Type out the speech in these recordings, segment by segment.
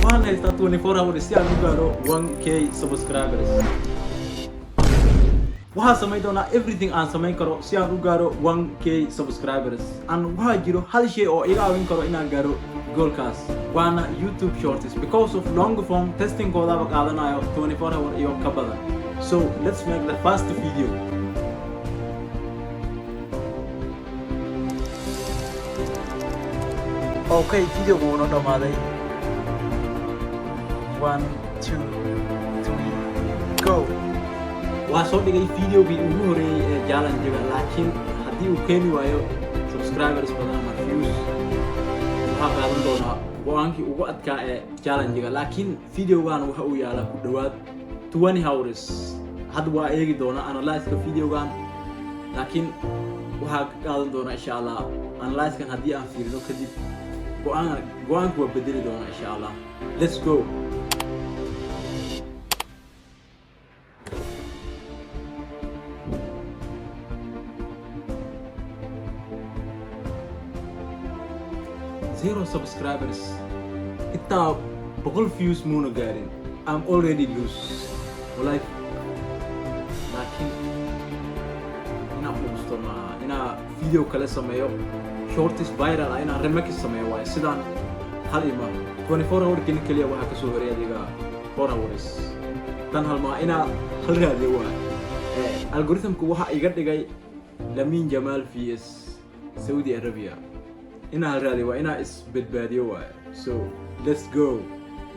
Waxaan haystaa 24 hours si aan u gaaro 1K subscribers. Waxaan samayn doonaa everything aan samayn karo si aan u gaaro 1K subscribers. Aan waxaa jiro hal shay oo iga caawin karo inaan gaaro goalkaas, waana YouTube Shorts, because of long form testingkoodaba qaadanayo 24 hour iyo ka badan. So let's make the first video. Okay, videogu wuuna dhamaaday. One, two, three, go. Waa soo dhigay videogii ugu horeeyey ee challenge-ga, laakiin haddii uu keeni waayo subscribers badan ama views, waxaa qaadan doonaa go-aankii ugu adkaa ee challenge-ga. Laakiin videogan waxa uu yaalaa ku dhowaad 20 hours. Hadda waa eegi doonaa analyzeka videogan, laakiin waxaa ka qaadan doonaa, insha Allah, analyzekan haddii aan fiirino kadib go-aan, go-aanku waa bedeli doonaa, insha Allah. Let's go. Zero subscribers, xitaa 100 views muuna gaarin. I'm already lose, wallahi. Laakiin inaa quusto maaha, inaa video kale sameeyo, shorts viral ah inaa remix sameeyo waaye. Sidaan hal ima 24 hour kelin keliya waxaa kasoo horay adiga 4 hours tan hal maa inaa hal raadiyo waaye. Algorithmku waxa iga dhigay Lamin Jamal vs Saudi Arabia. Inaa hal raadiyo waa inaa isbadbaadiyo waaye. So let's go.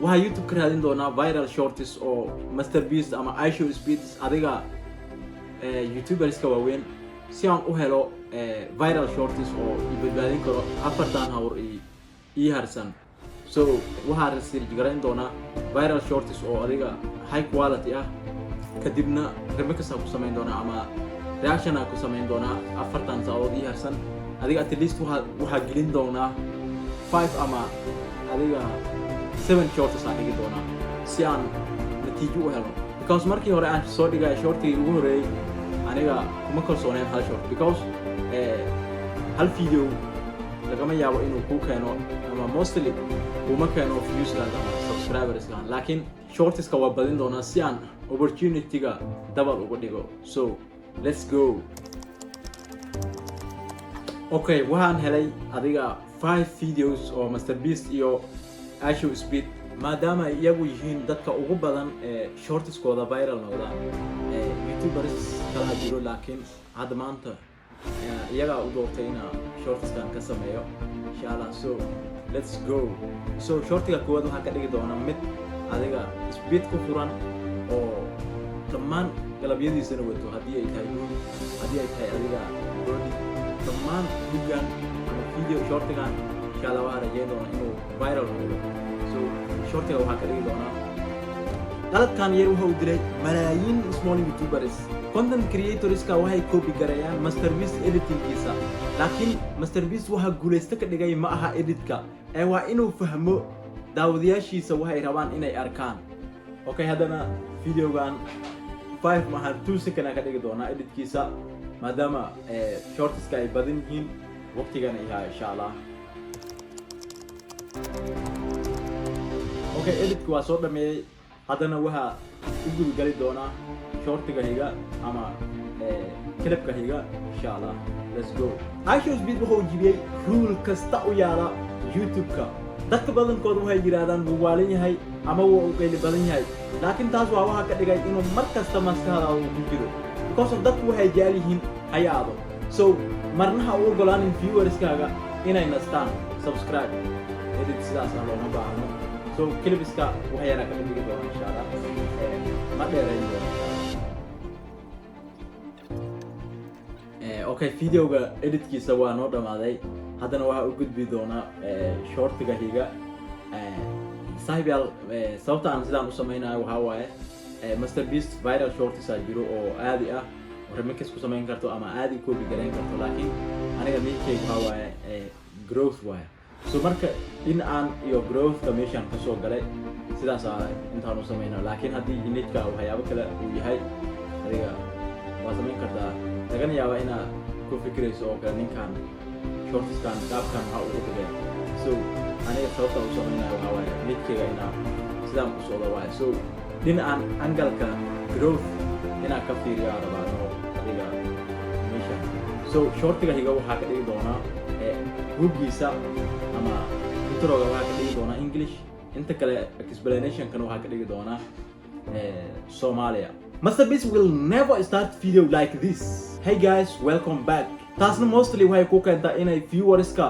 Waxaa YouTube ka raadin doonaa viral shorts oo Master Beast ama IShowSpeed, adiga youtuberska waaweyn, si aan u helo viral shorts oo i badbaadin karo 4tan hour ii harsan. So waxaa research garayn doonaa viral shorts oo adiga high quality ah, kadibna remix ku samayn doonaa ama reaction aa ku samayn doonaa 4tan saacadood ii harsan. Adiga at least waxaa gelin doonaa five ama adiga seven shorts aan dhigi doonaa si aan natiijo u helo, because markii hore aan soo dhigaya shortigii ugu horeeyey, aniga kuma kalsooneen hal short, because hal video lagama yaabo inuu kuu keeno ama mostly kuma keeno viewskan ama subscriberskan. Laakiin shortiska waa badin doonaa si aan opportunity-ga double uga dhigo. So let's go. Okay, waxaan helay adiga five videos oo Master Beast iyo IShowSpeed, maadaama ay iyagu yihiin dadka ugu badan ee shortiskooda viral noqda. Youtubers kala jiro, laakiin hadda maanta iyagaa u doortay inaa shortiskan ka sameeyo, insha Allah. So let's go. So shortiga koowaad waxaan ka dhigi doonaa mid adiga speed ku furan oo dhammaan galabyadiisana wato, haddii ay tahay hood, haddii ay tahay adiga body, dhammaan hoodgan ama video shortigan, insha Allah, waxaan rajeyn doonaa inuu viral noqdo. So shortiga waxaan ka dhigi doonaa: qaladkan yar waxa uu dilay malaayiin small youtubers. Content creatorska waxay copy gareeyaan Master Beast editingkiisa, laakiin Master Beast waxa guulaysto ka dhigay ma aha editka ee waa inuu fahmo daawadayaashiisa waxay rabaan inay arkaan. Okay, haddana videogan 5 maahan, 2 second aan ka dhigi doonaa editkiisa, maadaama shortiska ay badan yihiin, waqtigana ihaa, insha Allah. Okay, editka waa soo dhameeyey. Haddana waxaa u gudagali doonaa shortiga higa ama clipka higa, insha Allah. Let's go. IShowSpeed wuxuu jibiyey rule kasta u yaala YouTube-ka. Dadka badankooda waxay yidhaahdaan wuu waalan yahay ama wuu u qayli badan yahay, laakiin taas waa waxa ka dhigay inuu mar kasta maskaxdaada uu ku jiro, because of dadku waxay jecel yihiin hayaado. So marna ha u ogolaanin viewerskaaga inay nastaan. Subscribe. Edit sidaas ah looma baahno. So clipska wax yaraa ka dhigi doona, insha Allah. Ma dheerayn doono, insha Allah. Okay, videoga editkiisa waa noo dhamaaday. Haddana waxaa u gudbi doonaa shortiga higa. Saaxiib yaal, sababta aan sidaan u sameynayo waxaa waaye Master Beast viral shorts aa jiro oo aadi ah oo remix ku samayn karto ama aadi copy garayn karto, laakiin aniga ninkeyga waxaa waaye growth waaye. So marka dhinacaan iyo growthka meeshaan kasoo galay, sidaasaa intaan u sameyna. Laakiin haddii nicheka waxyaabo kale uu yahay, adiga waa samayn kartaa. Lagana yaabaa inaad ku fikirayso oo kale ninkan shortiskan qaabkan maxaa ugu dhigay. So Aniga sababta u samaynayo waxaa waaye midkayga inaa sidaan ku socdo waaye. So dhinacan angle-ka growth inaan ka fiiriyo aan rabaa, no adiga meesha. So shortiga higa waxaa ka dhigi doonaa hook-giisa ama introga waxaa ka dhigi doonaa English, inta kale explanationkan waxaa ka dhigi doonaa Somalia. Mr. Beast will never start video like this: "Hey guys, welcome back." Taasna mostly waxay ku keentaa inay viewerska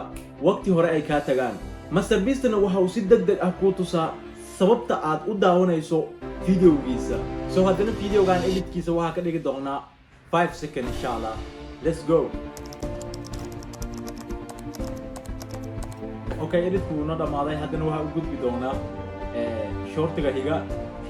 waqti hore ay kaa tagaan. Mr. Beastna waxa uu si deg deg ah kuu tusaa sababta aad u daawanayso videogiisa. So haddana videogan editkiisa waxaa ka dhigi doonaa 5 second, insha Allah. Let's go. Okay, editku wuuna dhamaaday. Haddana waxaa u gudbi doonaa shortiga higa.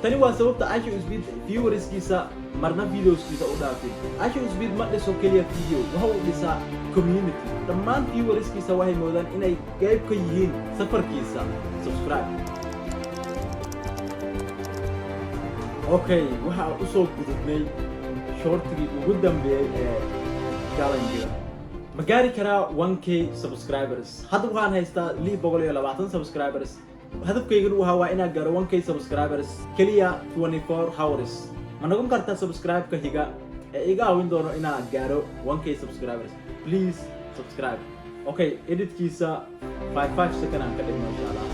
Tani waa sababta IShowSpeed viewerskiisa marna videoskiisa u dhaafin. IShowSpeed ma dhiso keliya video, waxa uu dhisaa community. Dhammaan viewerskiisa waxay moodaan inay qayb ka yihiin safarkiisa. Subscribe. Okay, waxa usoo gudubnay shortigii ugu dambeeyey ee challenge-ga. Ma gaari karaa 1K subscribers? Hadda waxaan haystaa 620 subscribers. Hadafkayganu waxa waa inaan gaaro 1K subscribers keliya 24 hours. Ma noqon kartaa subscribe-ka higa ee iga caawin doono inaan gaaro 1K subscribers? Please subscribe. Okay, editkiisa 5 5 second aan ka dhigno, insha Allah.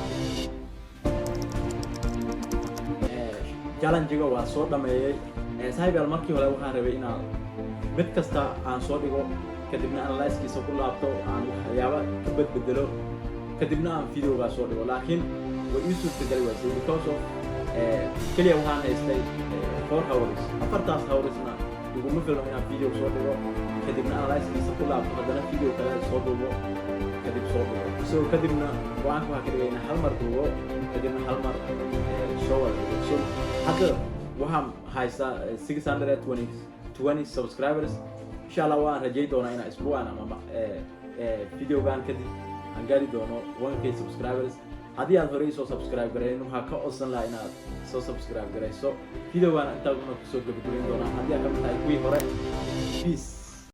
Challenge-ga waa soo dhameeyey. Saaxiib yaal, markii hore waxaan rabay inaan mid kasta aan soo dhigo, kadibna analyzekiisa ku laabto, aan waxyaaba ka bedbedelo, kadibna aan videogaa soo dhigo, laakiin way ii suurtagali waysay because of keliya waxaan haystay 4 hours. Afartaas hoursna iguma filno inaan video soo dhigo, kadibna analyzekiisa ku laabto, haddana video kale soo duubo, kadib soo dhigo. So kadibna go-aanka waxaa ka dhigay inaan hal mar duubo, kadibna hal mar soo wada dhigo. So hadda waxaan haystaa 620 20 subscribers. Insha Allah waan rajay doonaa inaan isbuucan ama videogan kadib aan gaari doono 1K subscribers. Haddii aad horey soo subscribe gareyn, waxaa ka codsan lahaa inaad soo subscribe garayso. Videogan intaa una kusoo gabagabayn doonaa. Haddii aad ka mid tahay kuwii hore, peace.